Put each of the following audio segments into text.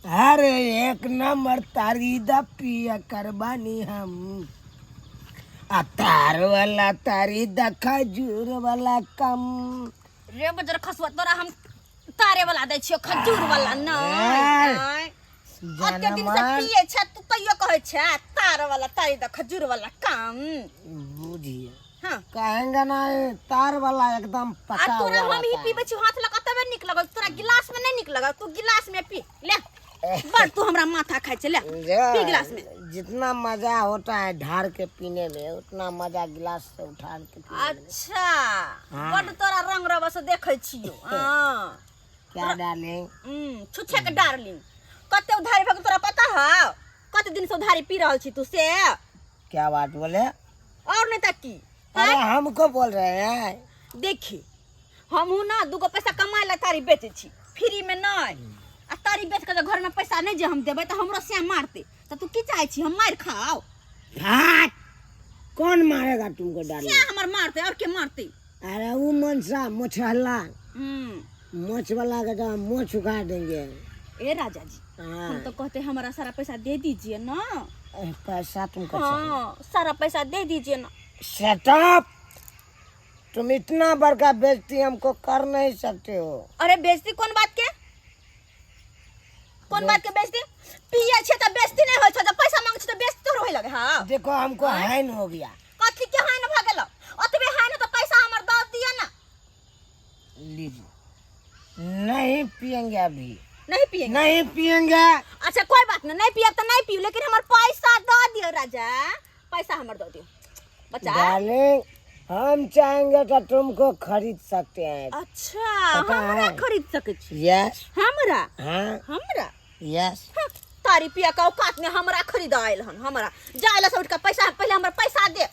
अरे एक नंबर तारी द पिया करबानी हम। आ तार वाला तारी द खजूर वाला कम। रे बजर खसुआ, तोरा हम तारे वाला दै छियो, खजूर वाला नहीं। ए। अते दिन से जानमान पिए छै तू, तैयो कहै छै तार वाला तारी द खजूर वाला कम। बुझिए। हाँ। कहेंगे ना, ये तार वाला एकदम आ पका तोरा हुआ हम ही रहता है। पीबै छी हाथ लगा तबे नीक लगल, तोरा गिलास में नहीं नीक लगल। तू गिलास में पी ले, बड़ तू हमरा माथा खाइ छै। ले पी गिलास में। जितना मजा होता है ढार के पीने में, उतना मजा गिलास से उठा के पीने में। अच्छा। हाँ। बड़ तोरा रंग रबस देखै छियो। हाँ। क्या डालें? छुच्छे के डार्लिंग, कते उधारी भऽ गेल तोरा पता हौ? कते दिन से उधारी पी रहल छी तू से? क्या बात बोले? और नहीं तऽ की? अरे हमको बोल रहे हैं। देखी, हमहूँ ना दूगो पैसा कमाए ला तारी बेचै छी, फ्री में नहीं। आ तारी बेच के घर में पैसा नहीं जे हम देबै तऽ हमरो श्याम मारतै। तऽ तू की चाहै छी, हम मारि खाओ? हाँ, कौन मारेगा तुमको डार्लिंग? श्याम हमर मारतै, और के मारतै? अरे वो मनसा मोछहला मोछ वाला के तो हम मोछ उखाड़ देंगे। ए राजा जी। हाँ। हम तो कहते हमारा सारा पैसा दे दीजिए ना। ए, पैसा तुमको चाहिए? हाँ, सारा पैसा दे दीजिए ना। Shut up! तुम इतना बड़का बेइज्जती हमको कर नहीं सकते हो। अरे बेइज्जती कोन बात के, कोन बात के बेइज्जती? पिए छे त बेइज्जती नहीं होय छे, जब पैसा मांगे छे त बेइज्जती तोर होय लगे। हां। देखो, हमको हैन हो गया। कथी के हानि भ गेलो? ओतबे हानि त पैसा हमर दऽ दिअ ना। लीजिए, नहीं पियेंगे अभी। नहीं पिएंगे? नहीं पियेंगे। अच्छा, कोई बात नहीं, नहीं पियब त नहीं पियू, लेकिन हमर पैसा दऽ दियौ राजा, पैसा हमर दऽ दियौ बच्चा। डार्लिंग, हम चाहेंगे तो तुमको खरीद सकते हैं। अच्छा। पता हमरा है। खरीद सकै छी? यस। हमरा? हाँ। हमरा? यस। हँ, तारी पिया के औकात में हमरा खरीद आयल हन? हमरा जाय से उठ के पैसा, पहले हमर पैसा दे।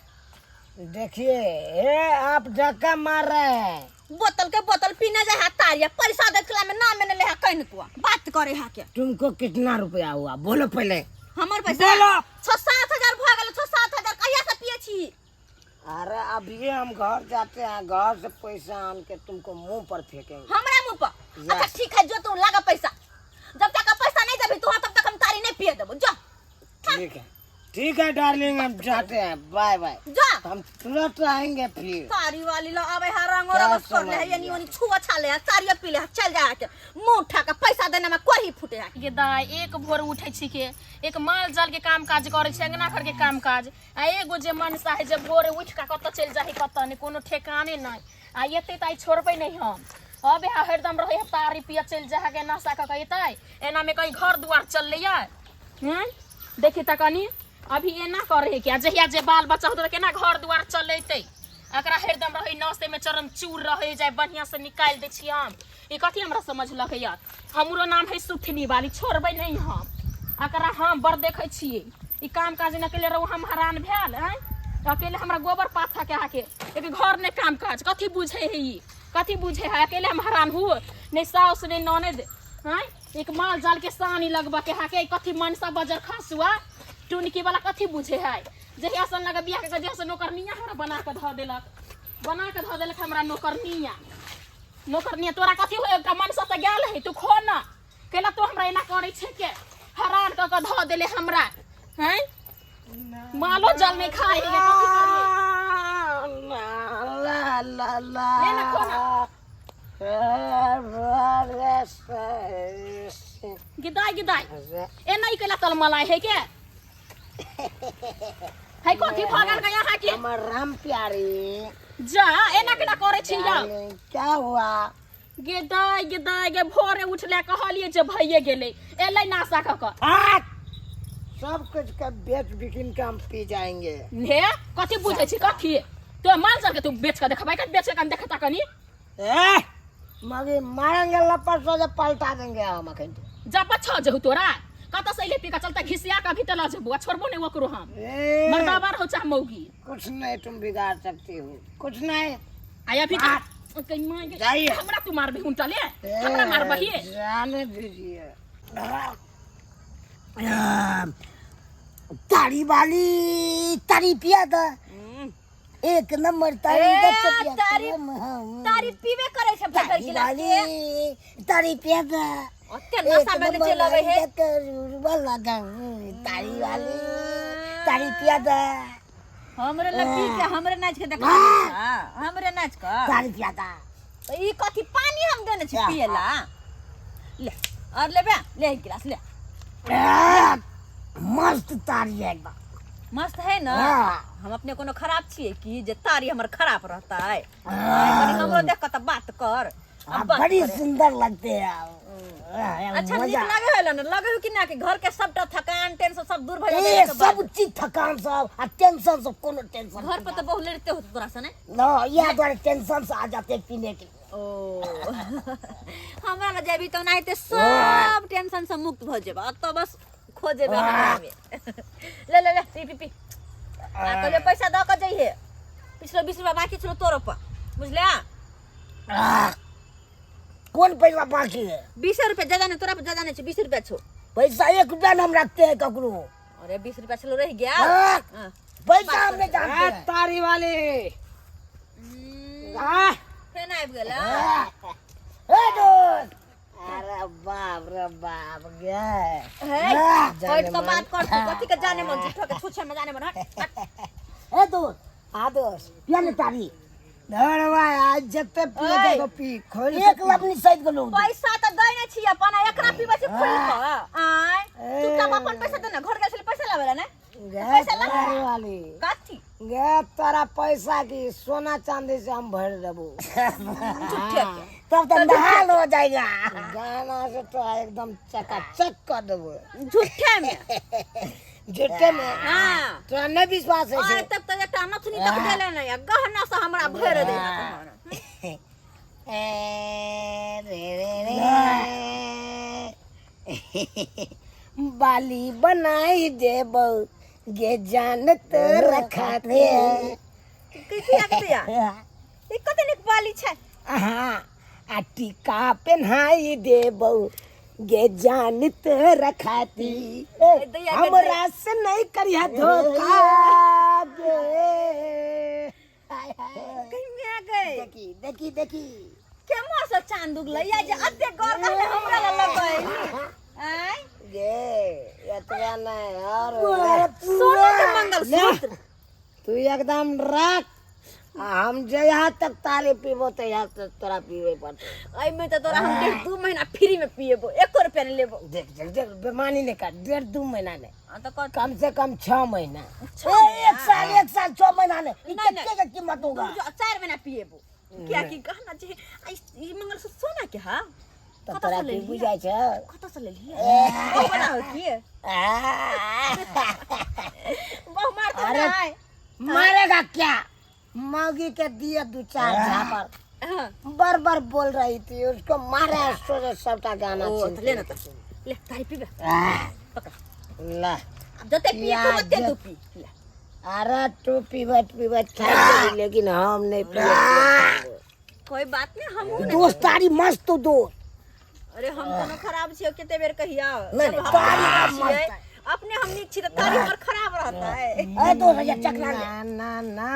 देखिए, ये आप धक्का मार रहे हैं। बोतल के बोतल पीने जाय है तारी, पैसा देखला में ना मैंने ले है, कहीं कुआ बात करे है के। तुमको कितना रुपया हुआ, बोलो पहले। हमर पैसा? बोलो। 6-7 हजार भऽ गेल, 6-7 हजार। कहिया से पिए छी? अरे अभी हम घर जाते हैं, घर से पैसा आन के तुमको मुंह पर फेंकेंगे। हमरा मुंह पर? Yes. अच्छा ठीक है, जो तू लगा पैसा। जब तक पैसा नहीं देबी तू, तब तक हम तारी नहीं पिए देबो, जा। ठीक है, ठीक है डार्लिंग, हम जाते हैं, बाय बाय। जा। हम तुरंत आएंगे फिर। तारी वाली ला आवे है, रंग क्या और बस कर ले है, समझ यानी ओनी छुआ छाले है, तारी पी ले है, चल जा के मुंह उठा के पैसा देने में कोई फूटे है। गे दाइ, एक भोर उठै छी के एक माल जाल के काम काज करै छी, अंगना घर के काम काज, आ एगो जे मनसा है जे भोरे उठि कऽ कतऽ चलि जाइ है कतऽ नहि, कोनो ठेकाने नहि। आ एतै तऽ आइ छोड़बै नहि हम। अब यहाँ हरदम रहै है तारी पिय चलि जाइ है के नशा कऽ के एतै, एनामे कहीं घर दुआर चललैया? हूँ, देखी तऽ कनी अभी एना करै है क्या? जहिया जे बाल बच्चा होतै तऽ केना घर दुआर चलेतै? एकरा हरदम रहै नशे में चरम चूर रहै जाय। बढ़िआँ से निकालि दै छी हम। ई कथी हमरा समझलक यार? हमरो नाम है सुथनी वाली, छोड़बै नहि हम एकरा। हम बड़ देखै छियै, ई काम काज नहि अकेले रहू, हम हरान भेल आँय। अकेले हमरा गोबर पाथा के अहाँके एक घर नहि काम काज, कथी बुझै है ई? कथी बुझै है? अकेले हम हरान हूँ, नहि साउस नहि ननद आँय, एक माल जाल के सानी लगबऽ के अहाँके। कथी मनसा बजर खसुआ टुनकी वाला कथी बुझे है? जहिया से लगा बियाह के, जहिया से नौकरनिया हमरा बना के धऽ देलक, बना के धऽ देलक हमरा नौकरनिया। नौकरनिया तोरा कथी हो? एकटा मनसा तऽ गेल है, तू खो ना। केला तू हमरा एना करै छै के हरान कऽ के धऽ देले हमरा? हैं, मालो जल नहीं खाए है, कथी करिए? ला ला ला। ले ना, खो ना। गिदाय गिदाय, एना ही केला तलमलाय है के है? कथी भऽ गेल के यहाँ के? हमर राम प्यारी। जा, एना केना करै छी यौ? डार्लिंग, क्या हुआ? गे दाय, गे दाय, गे भोरे उठले कहलिए जे भइए गेलै, एलै नाशा कऽ कऽ। हाँ, सब कुछ का बेच बिकिन के हम पी जाएंगे। हे, कथी बुझै छी कथी? तो माल जाल के तू बेच के देखबै, कथी बेच के कनी देखता कनी? ए मगे मारेंगे लपट से जे पलटा देंगे हम अखन। जा पछा जेहु, तोरा कतऽ से अइले पी कऽ? चलता घिसिया कऽ भीतर लऽ जेबू आ छोड़बो नहि ओकरो हम। ए, मर्दाबार हो चाहे मौगी। कुछ नहीं तुम बिगाड़ सकती हो, कुछ नहीं। आ अभी कहीं मार के- जाइए। हमरा तू मारबही उनटले? हमरा मारबही? जाने दीजिए। तारी वाली तारी पिया था, एक नंबर तारी। ए, दस पिया तारी- हम। तारी पीबे करे छै भरि भरि तारी गिलास के। वाली तारी पिया था। ओते नशा में चलि अबै है। वाला तारी वाली तारी पिया दे। हमरे लग पी के हमरे नाच के देखा, हमरे नाच के तारी पिया दे। तो ई कथी पानी हम देने छी पिएला? ले और लेबे, ले एक गिलास ले। मस्त तारी है एकदम। मस्त है ना? हाँ। हम अपने कोनो खराब छियै कि जे तारी हमर खराब रहतै? कनी हमरो देख के तऽ बात कर। आप बड़ी सुंदर लगते हैं आप। अच्छा नीक लागे है ना? लगे हो कि ना कि घर के सबटा थकान टेंशन सब दूर भ ए जाय? सब चीज थकान सब आ टेंशन सब, कोनो टेंशन। घर पर तऽ बहुत लड़ते हो तोरा से ने? ना, यह द्वारे टेंशन से आ जाते हैं पीने के। ओ हमरा लग जेबी तऽ ओनाहिते सब टेंशन से मुक्त भऽ जेबा, अतऽ बस खो जेबे हमरा में। ले ले ले, पी पी पी। आ कहलियै पैसा दऽ कऽ जइहे, पिछलो 20 रुपया बाकी छलो तोरो पर, बुझलिया? कौन पैसा बाकी है? 20 रुपया, ज्यादा नहीं तोरा पर, ज्यादा नहीं छौ, 20 रुपया छौ। पैसा 1 रुपया न हम रखते हैं ककरो। अरे 20 रुपया छलो रह गया। हाँ। हाँ। पैसा हम नहीं जानते हैं। तारी वाली आ फेन आबि गेल। ए दोस्त, अरे बाप रे बाप गे। हे, बैठ के बात कर तू। कथी के जाने मन झूठो के छुछे में जाने मन? हट हट। ए दोस्त, आ दोस्त, पिया ने तारी। धरवा आज जते पिए ओए। तो पी खोल। एक लपनी सहित गेलो। पैसा तऽ दै नै छी अपन, आ एकरा पीबै छी खुलि कऽ? आँय, चुपचाप अपन पैसा दे ने। घर गेल छलै पैसा लाबै ला ने? गे पैसा ला। तारी वाली। कथी गे, तोरा पैसा की सोना चांदी से हम भर देबो। झूठे के। तब तो नहाल हो जाएगा। गाना से तो एकदम चकाचक कर देबो। झूठे में। झूठे में? हाँ। तोरा नहीं विश्वास है? आइ तक तऽ एकटा नथुनी तक देले नहि आ गहना से हमरा भरि दे। ए रे रे रे, बाली बनाई देबो गे जान तो रखा दे। की किया के ई कते नीक बाली छै। हाँ, आ टीका पहनाई देबो गे जान तो रखाती। दैया के हमरा से नहीं करिया धोखा गे। हाय हाय। कहीं गए। देखी देखी देखी। केम्हर से चांद उगलै या जे एते गौर कहले हमरा लग लगै? आँय गे, एतबा नहीं और सोना के मंगलसूत्र। तू एकदम रख, आ हम जहिया तक तारी पीबो तहिया तक तोरा पीबे पड़तौ। एहिमे तऽ तोरा हम 1.5 दू महीना फ्री में पिएबो, एको रुपया नहीं लेबो। देख देख देख, बेमानी नहीं कर। 1.5 दू महीना नहीं। हाँ तऽ कर। कम से कम 6 महीना। छह ए, महीना? एक साल, एक साल 6 महीना नहीं। ई नहीं, कत्ते के कीमत होगा? तू जो 4 महीना पिएबो, कियाकि गहना जे आ ई मंगलसूत्र सोना के हा। तऽ कतऽ तोरा से की लेलियै? बुझाइ छै? कतऽ से लेलियै? बहु बना हो की बहु मारतो? अरे, नहीं। मारेगा क्या, मौगी के दिए दू चार झापर। हाँ। बर बर बोल रही थी, उसको मारे सोचे सबटा गाना ओ छीन तऽ ले के। न, तऽ ले तारी पीबे। आह, पकड़। ला। आब जते पिए को ओते तू पी ले। अरे तू पीबत पीबत थाक गेली, लेकिन हम नहीं पिए। कोई बात नहीं, हमहूँ नहीं। दोस्त, तारी मस्त दोस्त। अरे हम कोनो खराब छियै? कते बेर कहिया नहीं, जब हम तारी खराब मस्त छियै, है। अपने हम नीक छी तऽ तारी हमर खराब रहता है? ए दोस्त, भैया चकना ले। ना ना ना,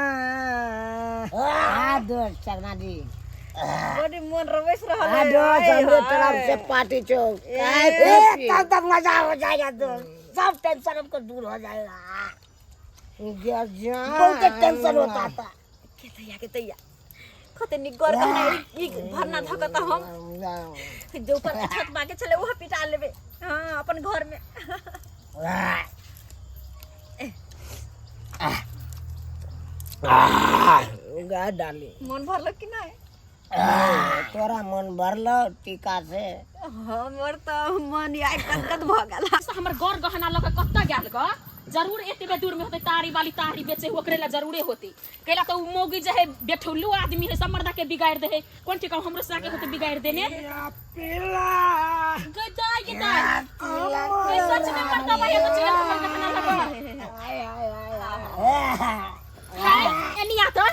आ दोस्त, चकना दी। बड़ी मन रवैस रहल आ है। दोस्त, आय हमरे हाय। तरफ से पार्टी छौ। ए, तब तक मजा हो जाएगा दोस्त, सब टेंशन हमको दूर हो जाएगा। बहुत टेंशन होता था। के तैया के तैया कते नीक गौर गहना। ई भरना धक तऽ हम जो ऊपर के छत बाके छले ओहो पिटा लेबे। हाँ, अपन घर में। गा डाली। मन भरल कि नहीं? तोरा मन भरलो टीका से? हमर तऽ मन आइ कत भऽ गेल। से हमर गौर गहना लऽ कऽ कतऽ गेल ग? जरूर एतबे दूर में होते। तारी वाली तारी बेचे ओकरे ला जरूरे होते। कैला तो उ मौगी जे है बेठौलू आदमी है, सब मर्दा के बिगाड़ दे है। कोन ठीक हमरो साके होते बिगाड़ देने। गई दाई गे दाई गई, सच में मर्दा भाई तो चल हमर गहना लगा है। एनिया तो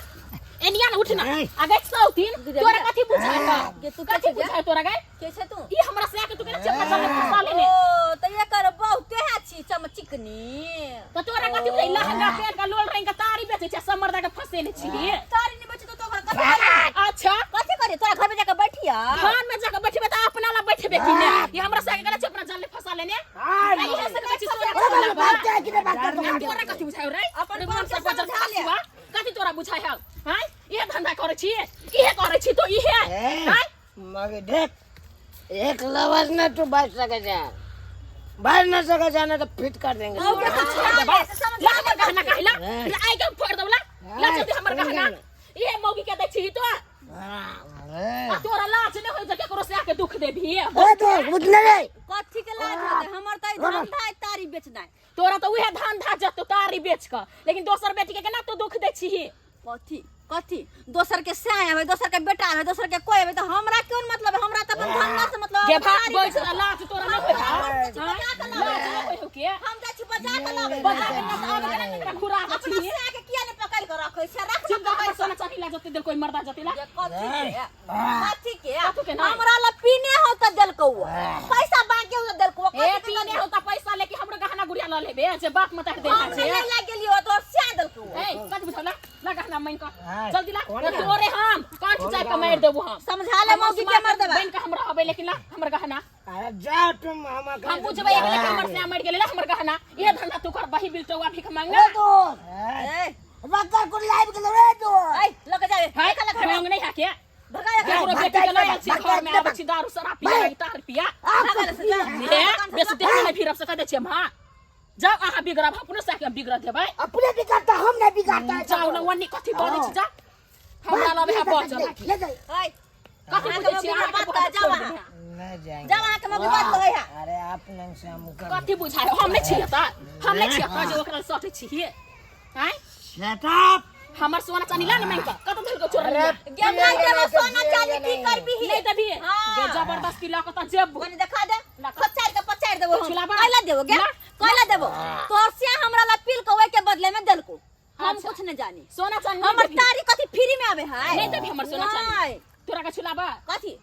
एनिया न उठना आगे सौतीन, तोरा कथी बुझाय? गे तू कथी बुझाय तोरा गई? के छै तू? ई हमरा से आके तू केना चप्पा चल फंसा लेने? ओ तऽ एकर बहुते है छी चमचिकनी। तो तोरा कथी बुझाय? लहंगा पहन के लोल रंग के तारी बेचे छै, सब मर्दा के फंसेने छी। तारी नहीं बची तो तोरा कथी करी? अच्छा। कथी करी? तोरा घर में जाके बैठिया। घर में जाके बैठबे त अपना ला बैठबे कि ने? ये हमरा ने हाँ, इहे से कहै छी सोना अरे छुलाबा। भागते है कि नहीं भागते तो आ तोरा कथी बुझाय रे अपन रे कोन मन से से बजर समझा ले। खसुआ कथी तोरा बुझाय हौ हैं इहे धंधा करै छी इहे करै छी तो इहे ए, हैं मगर देख एक लवर्स ना तू बच सके जा बच ना सके जाना तो फिट कर देंगे मौके तोरा से छोड़ समझा देबै। ले, समझा ला हमर गहना काहिला हैं। ला आइ के फोड़ देबला ला हैं, जल्दी हमर कौन गहना गहना? इहे मौगी के दै छी तो हाँ, आ तोरा लाज नहि होइ जे केकरो से आके दुख देबही ए तो उठने रे कथी के लाज होतै हमर तऽ ई धंधा है तारी बेचनाइ तोरा तऽ उहे धंधा जतो तारी बेच कऽ लेकिन दोसर बेटी के केना तू दुख दै छीही कथी कथी दोसर के साय आबै दोसर के बेटा आबै दोसर के कोई आबै तऽ हमरा कोन मतलब है? हमरा तऽ अपन धंधा से मतलब गे है, भाग तारी बैठ बेचनाइ। लाज तोरा नहि होइ हम हौ जाइ छी बजा के लाज लाबै। नहि होइ हौ के हम जाइ छी बजा के लाबै। बजा के ना आब के ना घुरा के अपना छी साय के किया ने पकड़ के रखै छै रख चिंता हमर सोना चानी ला जते देल कोई मर्दा जते ला जे कथी के कथी के कथी के नहि? हमरा ला पीने हो तऽ देलकौ पैसा बाकी हो तऽ देलकौ ए कथी के पीने हो त पैसा लेके हमरो गहना गुड़िया ल लेबे जे बाप मतार दे हम छै ले ला गेलियो तोर साय देलकौ ए कथी बुझला ला गहना मांग के हाँ, जल्दी ला कौन ना गहना? तोरे हम कंठ जाय के मार देबो हम समझा ले मौगी के मर देबा बन के हम रहबे लेकिन ला हमर गहना अरे जाओ तुम हम हम बुझबै एक लेकिन हमर से मर गेलै ला हमर गहना इहे धंधा तू कर बही बिलटौआ भीख मांगना तो ए बक्का कुल लाइव के रे तो ए लग जावे है निकल घर ढंग नहीं है के भगा ले केकरो भाग बेटी के जा, लयल छी भाग घर में जा, आबै छी दारू शराब पिया भाग। तार पिया भगा ले से जा हे बेसी देह नहीं फिरब से कह दै छियै हम हाँ जाओ अहाँ बिगड़ब अपनो साके हम बिगड़ देबै अपने बिगाड़ता हम नहीं बिगाड़ता है जाओ न वन्नी कथी बजै छी जा हमरा लबे है बचल ले जाइए ए कथी अहाँके बुझै छी मौगी अहाँके बात बहुत कह, जाओ छोड़ अहाँ। देबै नहीं जाएंगे जाओ अहाँ के मौगी बात कहै है अरे आप नंग से हम कर कथी बुझाय हम नहि छियै तऽ हम नहि छियै तऽ जे ओकरा सटै छियै आँय शट अप हमर सोना चानी ला ने मांगि कऽ कतऽ धरि कऽ चोरलियै गे भाई के सोना चांदी की करबी नहि देबही हाँ। गे जबरदस्ती लऽ कऽ तऽ जेबो कनी देखा दे ला कऽ। पचार के पचार देबो हम छुलाबा। कैला देबो गे ला। कैला देबो तोर से हमरा ला पील के ओइ के बदले में देलको हम अच्छा। कुछ नहीं जानी सोना चानी नहि हमर देबही। तारी कथी फ्री में आवे है नहि देबही हमर सोना चानी नहीं। तोरा के छुलाबा कथी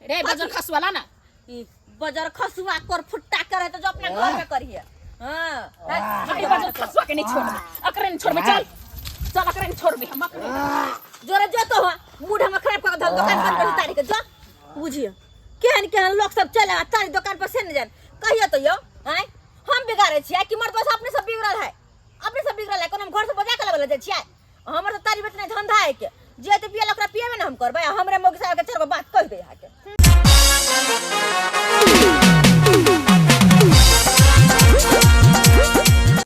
रे बजर खसवाला ना ई बजर खसुआ कर फुट्टा करे तो जो अपना घर में करिए हां अरे बजर खसुआ के नहीं छोड़बे अकरे नहीं छोड़बे चल चल अकरे नहीं छोड़बे हम अकरे जोरे जो तो मूड हमर खराब कर धल दुकान बंद कर तारी के जो बुझियो केहन केहन लोग सब चले आ तारी दुकान पर से न जान कहियो तो यो आय हम बिगाड़े छियै कि मर्द बस अपने सब बिगड़ल है अपने सब बिगड़ल है कोनो हम घर से बजा के लाबे ला जाइ छियै हमर तो तारी बेचने धंधा है के जे तो पियल ओकरा पिएबे न हम करबै आ हमरे मौगी साहब के चारि गो बात कहि दे अहाँके।